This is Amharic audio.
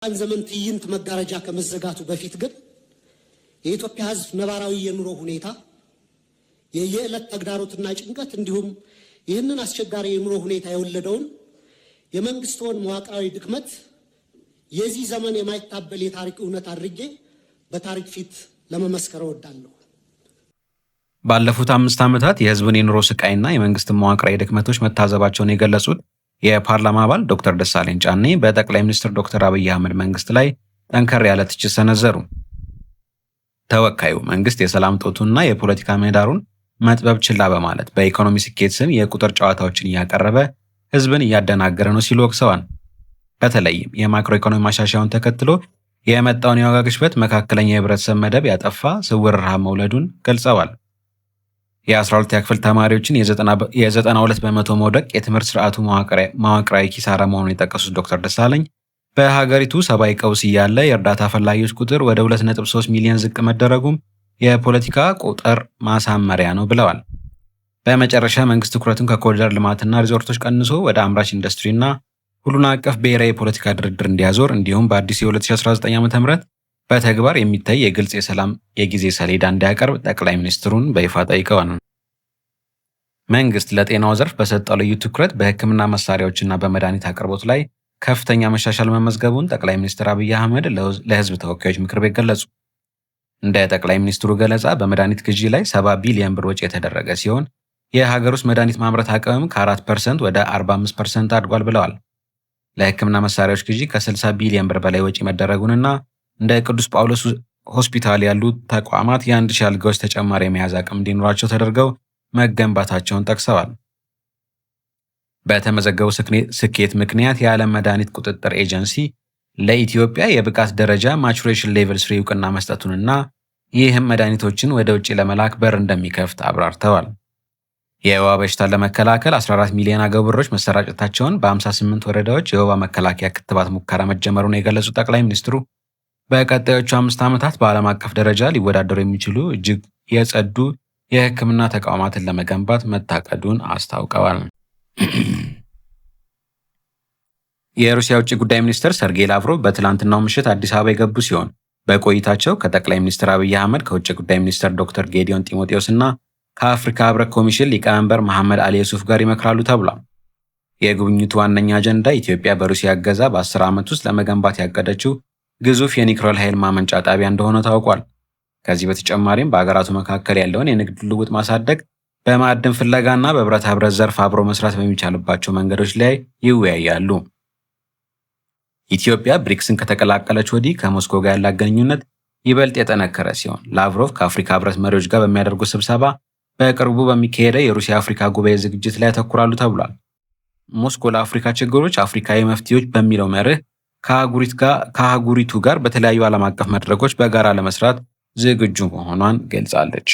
ዘመን ትዕይንት መጋረጃ ከመዘጋቱ በፊት ግን የኢትዮጵያ ሕዝብ ነባራዊ የኑሮ ሁኔታ፣ የየዕለት ተግዳሮትና ጭንቀት እንዲሁም ይህንን አስቸጋሪ የኑሮ ሁኔታ የወለደውን የመንግስትዎን መዋቅራዊ ድክመት የዚህ ዘመን የማይታበል የታሪክ እውነት አድርጌ በታሪክ ፊት ለመመስከር እወዳለሁ። ባለፉት 5 ዓመታት የህዝብን የኑሮ ስቃይና የመንግስትን መዋቅራዊ ድክመቶች መታዘባቸውን የገለጹት የፓርላማ አባል ዶክተር ደሳለኝ ጫኔ በጠቅላይ ሚኒስትር ዶክተር አብይ አህመድ መንግስት ላይ ጠንከር ያለ ትችት ሰነዘሩ። ተወካዩ መንግስት የሰላም እጦቱንና የፖለቲካ ምህዳሩን መጥበብ ችላ በማለት በኢኮኖሚ ስኬት ስም የቁጥር ጨዋታዎችን እያቀረበ ህዝብን እያደናገረ ነው ሲሉ ወቅሰዋል። በተለይም የማክሮ ኢኮኖሚ ማሻሻያውን ተከትሎ የመጣውን የዋጋ ግሽበት መካከለኛ የህብረተሰብ መደብ ያጠፋ ስውር ረሃብ መውለዱን ገልጸዋል። የ12ኛ ክፍል ተማሪዎችን የ92% መውደቅ የትምህርት ስርዓቱ መዋቅራዊ ኪሳራ መሆኑን የጠቀሱት ዶክተር ደሳለኝ በሀገሪቱ ሰብአዊ ቀውስ እያለ የእርዳታ ፈላጊዎች ቁጥር ወደ 2.3 ሚሊዮን ዝቅ መደረጉም የፖለቲካ ቁጥር ማሳመሪያ ነው ብለዋል። በመጨረሻ መንግስት ትኩረቱን ከኮሪደር ልማትና ሪዞርቶች ቀንሶ ወደ አምራች ኢንዱስትሪና ሁሉን አቀፍ ብሔራዊ የፖለቲካ ድርድር እንዲያዞር እንዲሁም በአዲሱ የ2019 ዓ.ም በተግባር የሚታይ የግልጽ የሰላም የጊዜ ሰሌዳ እንዲያቀርብ ጠቅላይ ሚኒስትሩን በይፋ ጠይቀዋል። መንግስት ለጤናው ዘርፍ በሰጠው ልዩ ትኩረት በሕክምና መሳሪያዎችና በመድኃኒት አቅርቦት ላይ ከፍተኛ መሻሻል መመዝገቡን ጠቅላይ ሚኒስትር አብይ አህመድ ለሕዝብ ተወካዮች ምክር ቤት ገለጹ። እንደ ጠቅላይ ሚኒስትሩ ገለጻ በመድኃኒት ግዢ ላይ 70 ቢሊዮን ብር ወጪ የተደረገ ሲሆን የሀገር ውስጥ መድኃኒት ማምረት አቅምም ከ4% ወደ 45% አድጓል ብለዋል። ለሕክምና መሳሪያዎች ግዢ ከ60 ቢሊዮን ብር በላይ ወጪ መደረጉንና እንደ ቅዱስ ጳውሎስ ሆስፒታል ያሉ ተቋማት የ1000 አልጋዎች ተጨማሪ የመያዝ አቅም እንዲኖራቸው ተደርገው መገንባታቸውን ጠቅሰዋል። በተመዘገበው ስኬት ምክንያት የዓለም መድኃኒት ቁጥጥር ኤጀንሲ ለኢትዮጵያ የብቃት ደረጃ maturation level 3 እውቅና መስጠቱንና ይህም መድኃኒቶችን ወደ ውጭ ለመላክ በር እንደሚከፍት አብራርተዋል። የወባ በሽታን ለመከላከል 14 ሚሊዮን አጎበሮች መሰራጨታቸውን፣ በ58 ወረዳዎች የወባ መከላከያ ክትባት ሙከራ መጀመሩን የገለጹት ጠቅላይ ሚኒስትሩ በቀጣዮቹ 5 ዓመታት በዓለም አቀፍ ደረጃ ሊወዳደሩ የሚችሉ እጅግ የጸዱ የሕክምና ተቋማትን ለመገንባት መታቀዱን አስታውቀዋል። የሩሲያ ውጭ ጉዳይ ሚኒስትር ሰርጌይ ላቭሮቭ በትላንትናው ምሽት አዲስ አበባ የገቡ ሲሆን በቆይታቸው ከጠቅላይ ሚኒስትር አብይ አህመድ፣ ከውጭ ጉዳይ ሚኒስትር ዶክተር ጌዲዮን ጢሞቴዎስ እና ከአፍሪካ ህብረት ኮሚሽን ሊቀመንበር መሐመድ አሊ ዩሱፍ ጋር ይመክራሉ ተብሏል። የጉብኝቱ ዋነኛ አጀንዳ ኢትዮጵያ በሩሲያ እገዛ በ10 ዓመት ውስጥ ለመገንባት ያቀደችው ግዙፍ የኒውክሌር ኃይል ማመንጫ ጣቢያ እንደሆነ ታውቋል። ከዚህ በተጨማሪም በሀገራቱ መካከል ያለውን የንግድ ልውውጥ ማሳደግ፣ በማዕድን ፍለጋና በብረታ ብረት ዘርፍ አብሮ መስራት በሚቻልባቸው መንገዶች ላይ ይወያያሉ። ኢትዮጵያ ብሪክስን ከተቀላቀለች ወዲህ ከሞስኮ ጋር ያላት ግንኙነት ይበልጥ የጠነከረ ሲሆን ላቭሮቭ ከአፍሪካ ህብረት መሪዎች ጋር በሚያደርጉት ስብሰባ በቅርቡ በሚካሄደው የሩሲያ አፍሪካ ጉባኤ ዝግጅት ላይ ያተኩራሉ ተብሏል። ሞስኮ ለአፍሪካ ችግሮች አፍሪካዊ መፍትሄዎች በሚለው መርህ ከአህጉሪቱ ጋር በተለያዩ ዓለም አቀፍ መድረኮች በጋራ ለመስራት ዝግጁ መሆኗን ገልጻለች።